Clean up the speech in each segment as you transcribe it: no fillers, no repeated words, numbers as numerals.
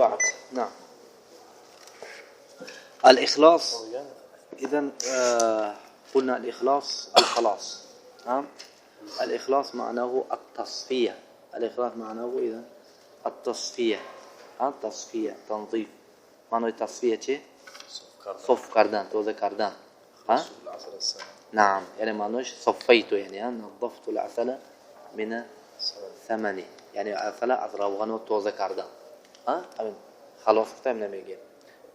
بعد. نعم. الإخلاص إذا قلنا الإخلاص الخلاص. نعم. الإخلاص معناه التصفية. الإخلاص معناه إذا التصفية. التصفية تنظيف. معناه التصفية چه؟ صف کردن، توزه کردن. ها؟ نعم، يعني معناش صفيته، يعني نظفت العسل من ثمنه، یعنی عسل از روغن و توزه کردن. ها؟ خلاص گفتم نمیگه.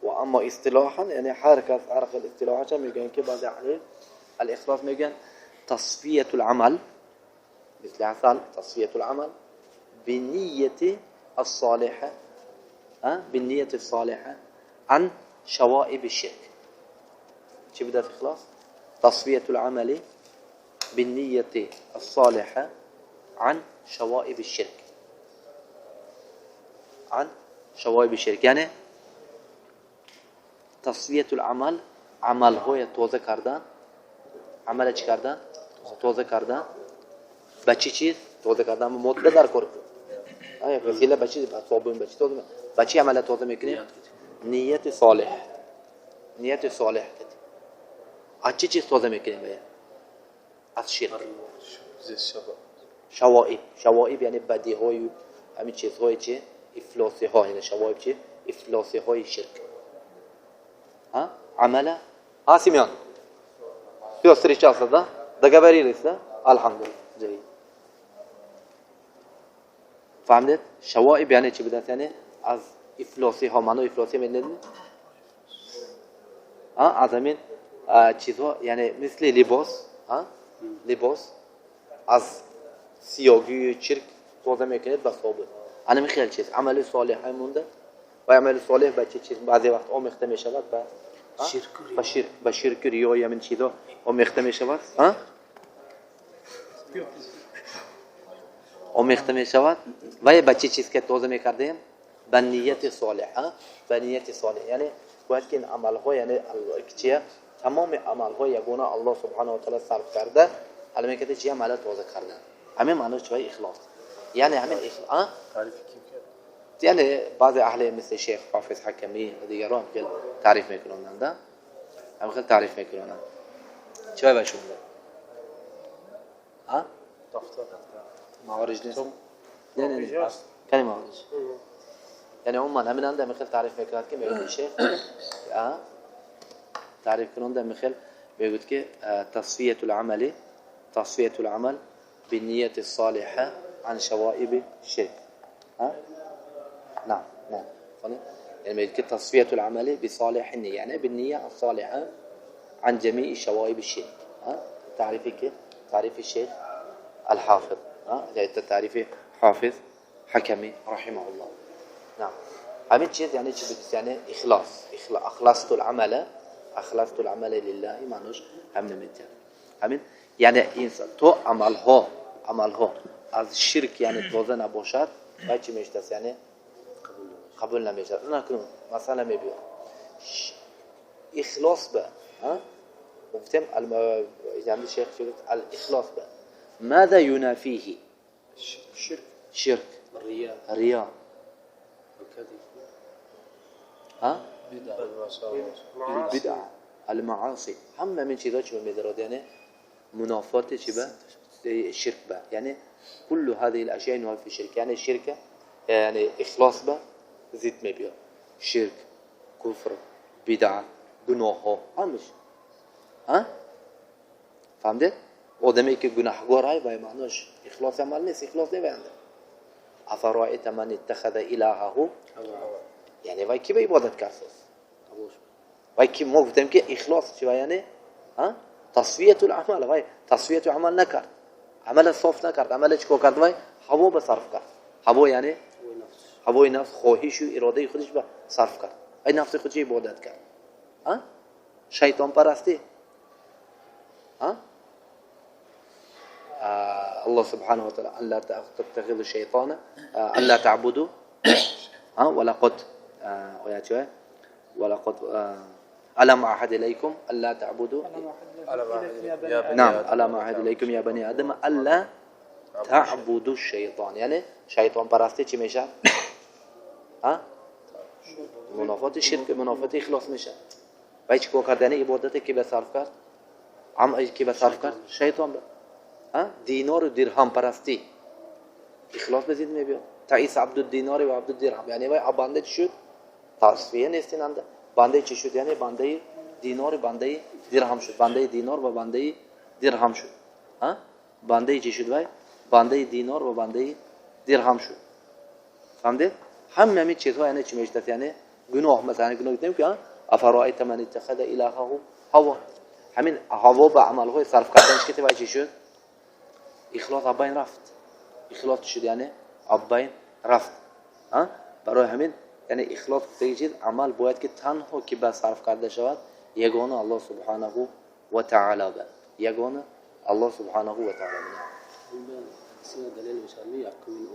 و اما اصطلاحا یعنی هر کس هر خیل اصطلاحا میگن که بعضی اهل الاخلاص میگن تصفیة العمل مثل عسل، تصفیة العمل بالنية الصالحة، ها؟ بالنية الصالحة عن شوائب الشرك. چی بده اخلاص؟ تصفیة العمل بالنية الصالحة عن شوائب الشرك. عن شوائب الشرك یعنی تصفیة العمل، عمل های توزه کردن، عمل چی کردن؟ توزه کردن. با چی چیز؟ توزه کردن مطلع در کار. آیا وسیله با چی؟ صابون با چی توزه؟ با چی عمل توزه میکنیم؟ نیت صالح. نیت صالح. از چی چیز توزه میکنیم؟ از شرک. شوائب. شوائب یعنی بدی های همین چیزهای چه؟ افلاسی ها، یعنی شوائب چه؟ افلاسی های شرک. ها؟ عمله. ها سیمیان. Все, встречался, да? Договорились, да? Алхамдулиллах. جيد. فهمت؟ شوائب یعنی چی بودن؟ یعنی از افلاسی ها، معنی افلاسی میدونید؟ ها؟ از همین چیزها، یعنی مثل لباس، ها؟ لباس از سیاهی چرک توزه میکنید به صابون. همین خیلی چیز عمل صالح هم مونده و عمل صالح به چه چیز بعضی وقت آمیخته میشود به به شرک، به شرک ریا یا من چیزا آمیخته میشود، ها؟ آمیخته میشود و به چه چیز که توزه میکردیم؟ به نیت صالح، ها؟ به نیت صالح یعنی باید که این عملها، یعنی چیه؟ تمام عملها یگانه الله سبحانه و تعالی صرف کرده، الان میگه چی عمل توزه کردن. همین معنیش چیه؟ اخلاص. یعنی همین اخلاص تعریف کی کرد؟ یعنی بعضی اهل مثل شیخ حافظ حکمی و دیگران که تعریف میکنن، ده هم خیلی تعریف میکنن. چه باشون ده؟ ها؟ دفتر معارج نیست. نه نه نه کلمه معارج. یعنی عموما همین هم خیلی تعریف میکرد که میگه شیخ تعریف کنن ده میخیل میگوید که تصفیة العمل، تصفیة العمل بالنية الصالحة عن شوائب الشرك. ها؟ نعم نعم. يعني میگه تصفیة العمل بصالح النية، يعني بالنية الصالحة عن جميع شوائب الشرك. ها؟ تعريفك تعريف الشيخ الحافظ، ها؟ تعريف حافظ حكمي رحمه الله. نعم. همین چیز یعنی چی بود؟ یعنی اخلاص، اخلصت العمل، اخلصت العمل لله معنیش هم نمیده. همین یعنی انسان تو عملها، عملها از شرک یعنی توزه نباشد و چی میشته؟ یعنی قبول نمیشه. نه کنم مثلا میبینم اخلاص به، ها؟ گفتم یعنی شیخ گفت الاخلاص به ماذا ينافيه؟ شرک. شرک، الرياء، ریا، الكذب، ها؟ بدعة، البدع، المعاصي. همه من چیزا چی میدارد؟ یعنی منافات چی به؟ شرک به. یعنی كل هذه الاشياء ينافي الشرك. یعنی شرک یعنی اخلاص به زید میبیاد. شرک، کفر، بدع، گناه ها، همش. ها؟ فهمید؟ آدمی که گناهکار های به معناش اخلاص عمل نیست، اخلاص نمی‌بنده. افرأیت من اتخذ الهه، یعنی وای کی به عبادت کرد؟ وای کی ما گفتیم که اخلاص چی؟ یعنی ها؟ تصفیه العمل. وای تصفیه العمل نکرد، عمل صاف نکرد، عمل چیکار کرد؟ وای هوا به صرف کرد. هوا یعنی هوای نفس، خواهش و اراده خودش به صرف کرد. ای نفس خودش عبادت کرد. ها؟ شیطان پرستی. ها؟ الله سبحانه وتعالى أن لا تتخذوا الشيطان، أن لا تعبدوا، ها؟ ولقد ولقد ألم أعهد إليكم ألا تعبدوا، نعم ألم أعهد إليكم يا بني آدم ألا تعبدوا الشيطان. یعنی شیطان پرستی چی میشه؟ ها؟ منافات شرک، منافات اخلاص میشه. و چیکار کرد؟ یعنی عبادتی که به صرف کرد، عملی که به صرف کرد، شیطان به دینار و درهم پرستی اخلاص به زید میبیاد. تعیس عبد الدینار و عبد الدرهم، یعنی وای بنده چی شد؟ تصفیه نیستیننده. بنده چی شد؟ یعنی بنده دینار، بنده درهم شد. بنده دینار و بنده درهم شد. بنده چی شد وای؟ بنده دینار و بنده درهم شد. فهمید؟ همه همین چیزها یعنی چی میشد؟ یعنی گناه. مثلا گناه گفتیم که افرایت من اتخذ الهه هوا، همین هوا به عملهای صرف کردنش که وای چی شد؟ اخلاص از بین رفت. اخلاص شد یعنی از بین رفت. برای همین یعنی اخلاص گفته چیز عمل باید که تنها که به صرف کرده شود یگانه الله سبحانه و تعالی به یگانه الله سبحانه و تعالی. دلیل میشد یکمین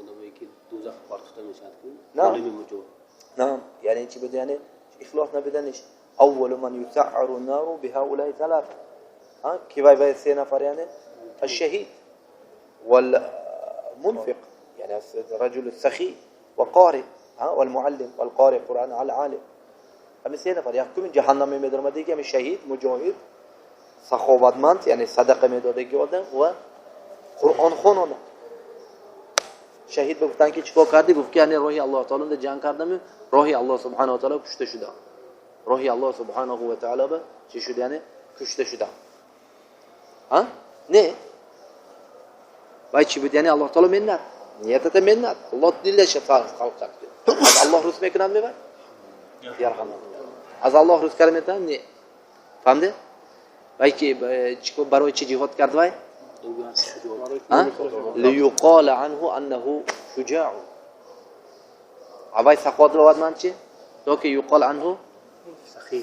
آدمایی که دوزخ پارتوته میشد که عالم مجوب. نعم، یعنی چی بود؟ یعنی اخلاص نبودنش. اول من یسعر النار بهؤلاء ثلاثه، کی وای سه نفر، یعنی الشهید والمنفق يعني الرجل السخي وقارئ والمعلم والقارئ قرآن على العالم. همین سه نفر یکم جهنم میدرمدی که شهید، مجاهد، سخاوتمند یعنی صدقه میدادگی آدم و قرآن خون آدم. شهید بگفتن که چیکار کردی؟ گفت که یعنی راهی الله تعالی جنگ کردم، راهی الله سبحانه و تعالی کشته شدم. راهی الله سبحانه و تعالی به چی شد؟ یعنی کشته شدم. ها؟ نه وای چی بود؟ یعنی الله تعالی منت نیتت منت الله دلش خلق کرد. از الله روز میکنن میبر یرحم از الله روز کرد میتن نه. فهمیده؟ وای که برای چی جهاد کرد وای؟ لیقال عنه انه شجاع. وای سخاوت رو من چی؟ تو که یقال عنه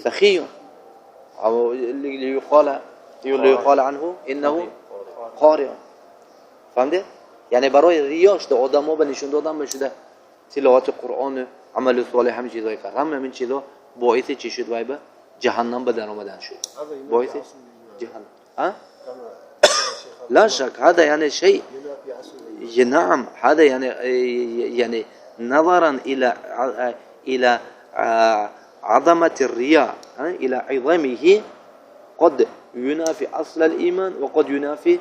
سخی، او لیقال عنه انه قارئ. فهمیده؟ یعنی برای ریاش ده آدم‌ها به نشون دادن بشده تلاوت قرآن، عمل صالح، همین چیزای کرد. همه همین چیزا باعث چی شد؟ وای به جهنم به در آمدن شد. باعث جهنم. ها؟ لا شك هذا يعني شيء، نعم هذا يعني نظرا الى عظمة الرياء، الى عظمه قد ينافي اصل الايمان وقد ينافي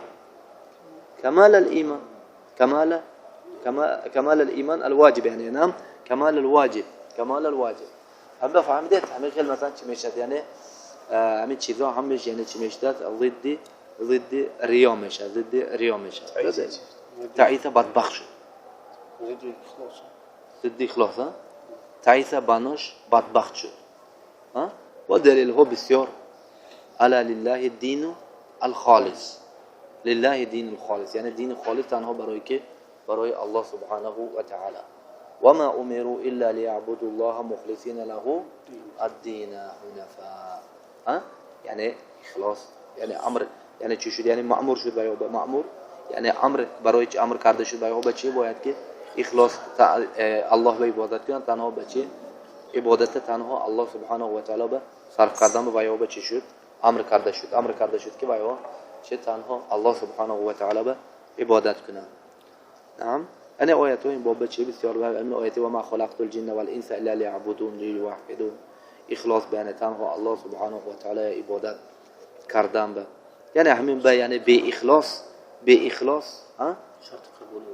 كمال الإيمان، كمال كمال الإيمان الواجب، يعني نعم كمال الواجب، كمال الواجب. هم فهمت همین خیلی مثلا چی میشد؟ یعنی همین چیزا همش یعنی چی میشد؟ ضد ریا میشه، ضد ریا میشه. تعیس بدبخت شد. ضد اخلاص. ضد اخلاص. تعیس بانوش بدبخت شد. ها؟ و دلیل ها بسیار. الا لله الدین الخالص. لله دین الخالص، یعنی دین خالص تنها برای که برای الله سبحانه و تعالی. وما امروا الا ليعبدوا الله مخلصین له الدین حنفاء. ها؟ یعنی اخلاص، یعنی امر، یعنی چی شد؟ یعنی مأمور شد به مأمور، یعنی امر برای چی امر کرده شد به چی؟ باید که اخلاص الله به عبادت کنن، تنها به چی؟ عبادت تنها الله سبحانه و تعالی به صرف کردن به چی شد؟ امر کرده شد، امر کرده شد که به چه تنها الله سبحانه و تعالی به عبادت کنند. نعم، یعنی آیت این باب چی بسیار به این آیت و ما خلقت الجن والانس الا ليعبدون ليوحدون. اخلاص به تنها الله سبحانه و تعالی عبادت کردن به، یعنی همین به، یعنی به اخلاص، به اخلاص، ها؟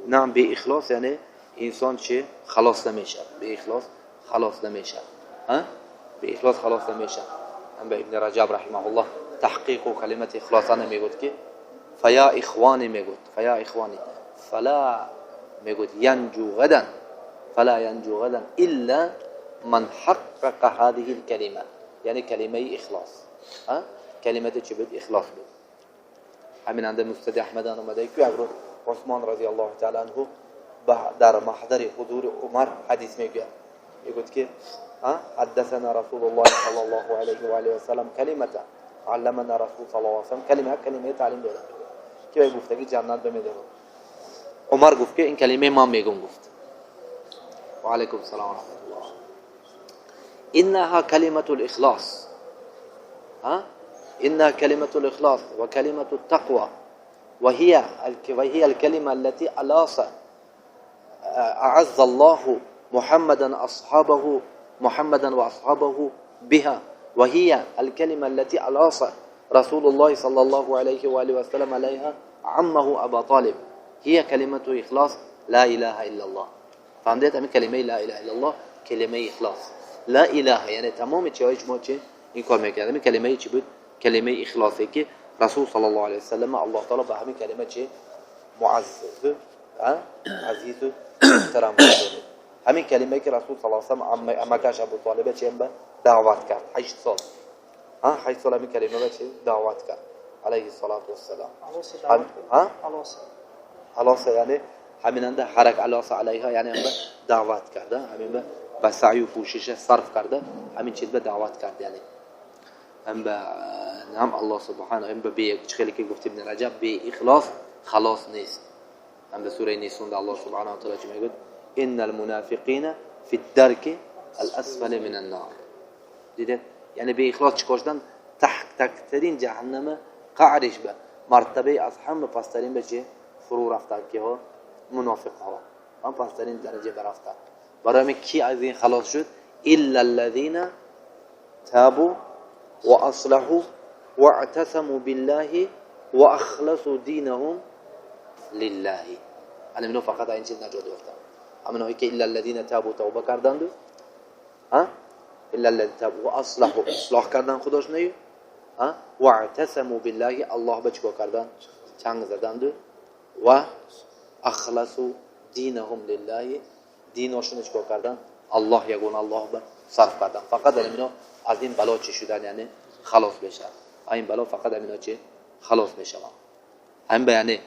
نعم به اخلاص یعنی انسان چه خلاص نمیشه، به اخلاص خلاص نمیشه، ها؟ به اخلاص خلاص نمیشه. هم به ابن رجب رحمه الله تحقیق و کلمت اخلاص میگفت که فیا اخوانی، میگفت فیا اخوانی فلا، میگفت ینجو غدا، فلا ینجو غدا الا من حقق هذه الكلمه، یعنی کلمه اخلاص، ها؟ کلمه چی بود؟ اخلاص بود. همین عند مستد احمد آمده که عثمان رضی الله تعالی عنه در محضر حضور عمر حدیث میگه، میگفت که حدثنا رسول الله صلی الله علیه و آله و سلم کلمه علمنا رسول صلی الله علیه و سلم کلمه، کلمه تعلیم دادن که گفته که جنت به عمر گفت که این کلمه ما میگم، گفت و علیکم السلام و رحمت الله، انها کلمه الاخلاص، ها، انها کلمه الاخلاص و کلمه التقوى، وهي الكلمة التي ألاص أعز الله محمدا أصحابه محمدا وأصحابه بها وهي الكلمة التي ألاص رسول الله صلى الله عليه وآله وسلم عليها عمه أبا طالب هي كلمة إخلاص لا إله إلا الله. فهمت؟ همین کلمه لا إله إلا الله کلمه إخلاص. لا إله یعنی تمام چیزهای شما چه این کار میکرد. همین کلمه چی بود؟ کلمه اخلاصی که رسول صلی الله علیه و سلم الله تعالی به همین کلمه چه معزز عزیز و محترم بود. همین کلمه که رسول صلی الله علیه و سلم عمکش ابو طالب چه به دعوت کرد 8 سال. 8 سال همین کلمه به چه دعوت کرد علیه الصلاة والسلام. علاصه یعنی همیننده حرک علاصه علیها یعنی هم دعوت کرده، همین به سعی و کوشش صرف کرده، همین چیز به دعوت کرد. یعنی هم به نعم الله سبحانه هم به خیلی که گفت ابن رجب به اخلاص خلاص نیست. هم به سوره نیسون الله سبحانه و تعالی چی میگه؟ ان المنافقین فی الدرک الاسفل من النار. دیده؟ یعنی به اخلاص چیکار شدن؟ تحت تکترین جهنم قعرش به مرتبه از همه پسترین به چه فرو رفتن که ها منافق ها هم پسترین درجه برفتن. برای کی از این خلاص شد؟ الا الذين تابوا واصلحوا واعتصموا بالله واخلصوا دينهم لله. انا منو فقط این چیز نجات یافتن. همونایی که الا الذين تابوا توبه کردند، ها الا الذين تابوا واصلحوا اصلاح کردن خودش نه، ها واعتصموا بالله الله به چیکار کردن؟ چنگ زدند و اخلصوا دینهم لله دیناشون چیکار کردن؟ الله یگون الله به صرف کردن. فقط اینا از این بلا چی شدن؟ یعنی خلاص بشن. این بلا فقط اینا چی خلاص بشن. هم به یعنی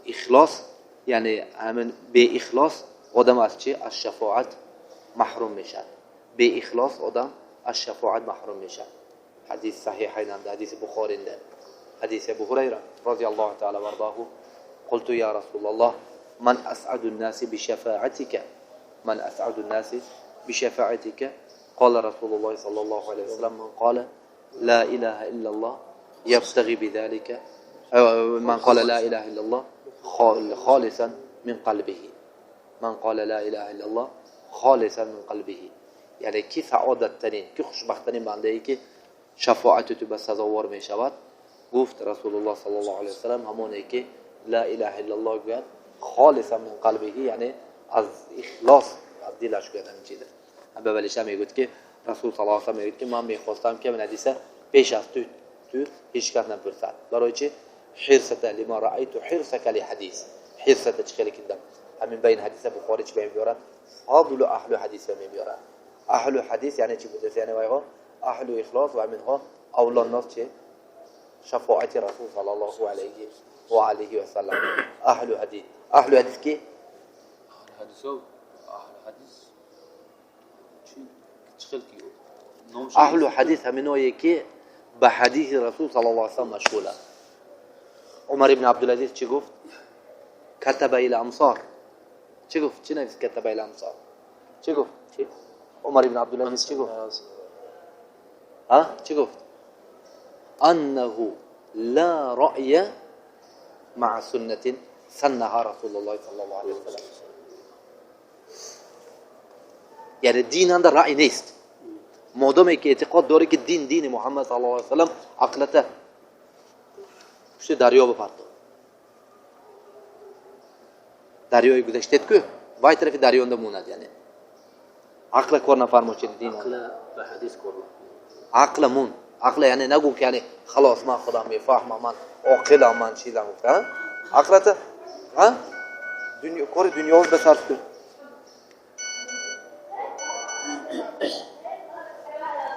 اخلاص، یعنی همین به اخلاص آدم از چی؟ از شفاعت محروم میشن. به اخلاص آدم از شفاعت محروم میشن. حدیث صحیحین هم، حدیث بخاری ده، حدیث ابو هریره رضی الله تعالی عنه قلت یا رسول الله من اسعد الناس بشفاعتك من اسعد الناس بشفاعتك قال رسول الله صلى الله عليه وسلم من قال لا إله إلا الله يبتغي بذلك من قال لا إله إلا الله خالصا من قلبه من قال لا إله إلا الله خالصا من قلبه. یعنی کی سعادت ترین کی خوشبخت ترین بنده ای که شفاعت تو به سزاوار می شود؟ گفت رسول الله صلی الله علیه و سلم همونی که لا اله الا الله گوید خالصا من قلبه، یعنی از اخلاص از دلش گوید همین چیزه. به ولیش هم میگوید که رسول صلی الله علیه و سلم میگوید که من میخواستم که من حدیثه پیش از تو هیچ کس نپرسد. برای چی؟ حرصت لما رأیت حرصک لحدیث. حرصت چه خیلی کندم همین بین حدیث بخاری چی میبیارد؟ فضل اهل حدیث میبیارد. اهل حدیث یعنی چی بوده؟ یعنی وایها اهل اخلاص و منها اولا الناس چه؟ شفاعت رسول صلی الله علیه و علیه و سلم. اهل حدیث، اهل حدیث کی؟ اهل حدیث، اهل حدیث چی کی؟ اهل حدیث همینایی که به حدیث رسول صلی الله علیه و سلم مشغوله. عمر ابن عبدالعزیز چی گفت؟ کتب الى امصار. چی گفت؟ چی نوشت؟ کتب الى امصار. چی گفت؟ چی؟ عمر ابن عبدالعزیز چی گفت؟ ها؟ چی گفت؟ انه لا رأي مع سنة سنها رسول الله صلی الله علیه و سلم. یعنی دین اندر رأی نیست. مادامی که اعتقاد داره که دین دین محمد صلی الله علیه و سلم، عقلته پشت دریا بپرد. دریای گذشته کو وای طرف دریا موند، یعنی عقل کار نفرما چه دین عقل به حدیث کار عقل مون عقل، یعنی نگو که یعنی خلاص من خودم میفهمم من عاقلم من چیزم گفت. ها عقلت ها دنیا کار دنیا به صرف کن.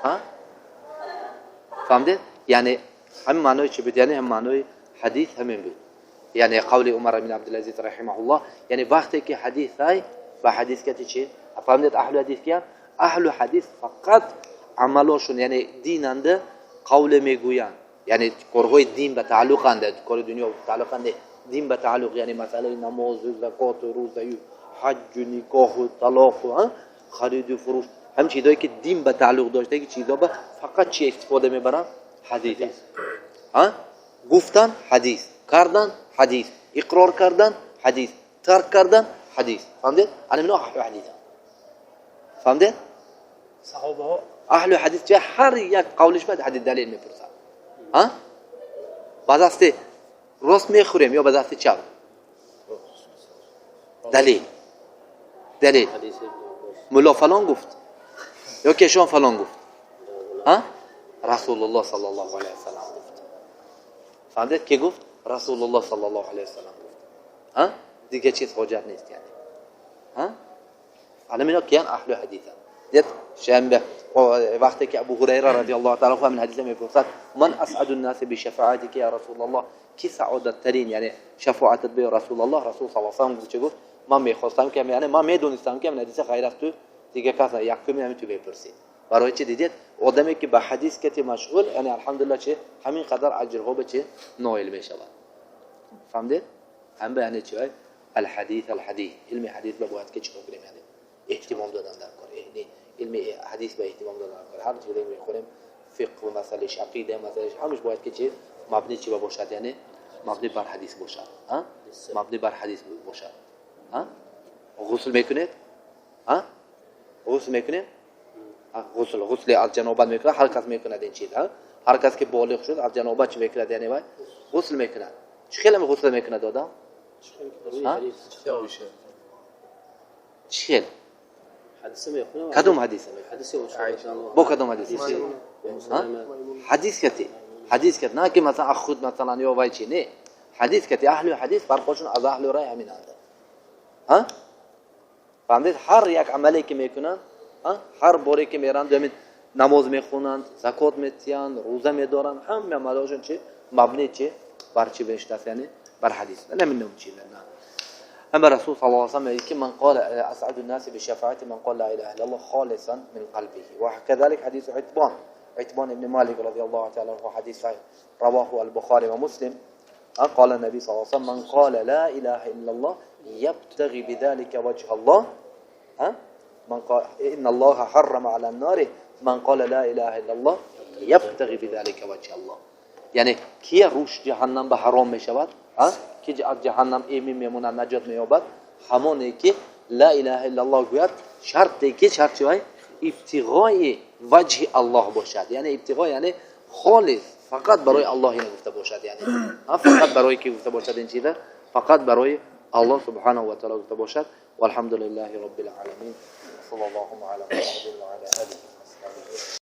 ها فهمید؟ یعنی هم معنای چی بود؟ یعنی هم معنای حدیث همین بود. یعنی قول عمر بن عبدالعزیز رحمه الله، یعنی وقتی که حدیث های و حدیث کتی چی؟ فهمید اهل حدیث کیان؟ اهل حدیث فقط عملاشون یعنی دیننده قول میگویند، یعنی کارهای دین به تعلق انده، کار دنیا به تعلق انده، دین به تعلق، یعنی مسئله نماز و زکات و روزه و حج و نکاح و طلاق و خرید و فروش، هم چیزایی که دین به تعلق داشته که چیزا به فقط چی استفاده میبرن؟ حدیث. ها گفتن حدیث، کردن حدیث، اقرار کردن حدیث، ترک کردن حدیث. فهمید؟ انا من اهل حدیث. فهمید؟ Саҳобаҳо аҳли ҳадис че ҳар як қавлиш ба ҳадис далел мепурсад. Ҳа? Ба дасти рост мехӯрем ё ба дасти чап? Далел. Далел. Мулло фалон гуфт ё кешон фалон гуфт? Ҳа? Расулуллоҳ саллаллоҳу алайҳи васаллам гуфт. Фаҳмидед ки гуфт? Расулуллоҳ саллаллоҳу алайҳи васаллам гуфт. Ҳа? Дигар чиз ҳоҷат нест яъне. Ҳа? Алам ино киян аҳли ҳадисанд. Дид шанбе вақте ки Абу Ҳурайра радиаллоҳу таала анҳу ҳамин ҳадиса мепурсад, ман асъаду ннаси бишафаатика я Расулаллоҳ, ки саодаттарин яъне шафоатат бе Расулаллоҳ? Расул саллаллоҳу алайҳи васаллам чӣ гуфт? Ман мехостам ки, яъне ман медонистам ки ҳамин ҳадиса ғайр аз ту дигар кас якуми ҳамин ту мепурсид. Барои чӣ дидед? Одаме ки ба ҳадис кати машғул, яъне алҳамдулиллаҳ чи ҳамин қадар аҷрҳо ба чи ноил мешавад. Фаҳмидед? Ҳам ба яъне чи алҳадис, алҳадис, илми ҳадис ба бояд ки чикор кунем, яъне эҳтимом додан дар кор, илми ҳадис ба эҳтимом додан дар кор. Ҳар чизе мехонем, фиқҳ масъалааш, ақида масъалааш, ҳамаш бояд ки чи мабни чи бошад, яъне мабни бар ҳадис бошад. Ҳа? Мабни бар ҳадис бошад. Ҳа? Ғусл мекунед? Ҳа? Ғусл мекунем? Ғусл, ғусли аз ҷанобат мекунад, ҳар кас мекунад ин чиз, ҳа? Ҳар кас ки болиғ шуд, аз ҷанобат чӣ мекунад, яъне вай ғусл мекунад. Чӣ хеле ғусл мекунад одам? Чӣ хел? Кадом ҳадис? Бо кадом ҳадис? Ҳадис кати. Ҳадис кати, на ки масалан аз худ масалан ё вай чи, не. Ҳадис кати, аҳли ҳадис фарқошон аз аҳли рай ҳаминанд. Ҳа? Фаҳмидед? Ҳар як амале ки мекунанд, ҳар боре ки меранд, ҳамин намоз мехонанд, закот метиҳанд, рӯза медоранд, ҳама амалҳошон чи мабни чи бар чи бештаст, яъне бар ҳадис. Намедонам чи на. أما الرسول صلى الله عليه وسلم يقول من قال أسعد الناس بشفاعة من قال لا إله إلا الله خالصا من قلبه. وكذلك حديث عتبان، عتبان بن مالك رضي الله تعالى عنه، حديث صحيح رواه البخاري ومسلم. قال النبي صلى الله عليه وسلم من قال لا إله إلا الله يبتغي بذلك وجه الله، ها؟ من قال إن الله حرم على النار من قال لا إله إلا الله يبتغي بذلك وجه الله. یعنی کی روش جهنم به حرام می شود؟ ها؟ کی از جهنم ایمن میموند، نجات مییابد؟ همانه که لا اله الا الله گوید، شرط که شرط چیه؟ ابتغای وجه الله باشد. یعنی ابتغای یعنی خالص فقط برای الله اینو گفته باشد، یعنی فقط برای کی گفته باشد این چیزا؟ فقط برای الله سبحانه و تعالی گفته باشد. والحمد لله رب العالمین، صلی الله علی محمد و علی آله و صحبه.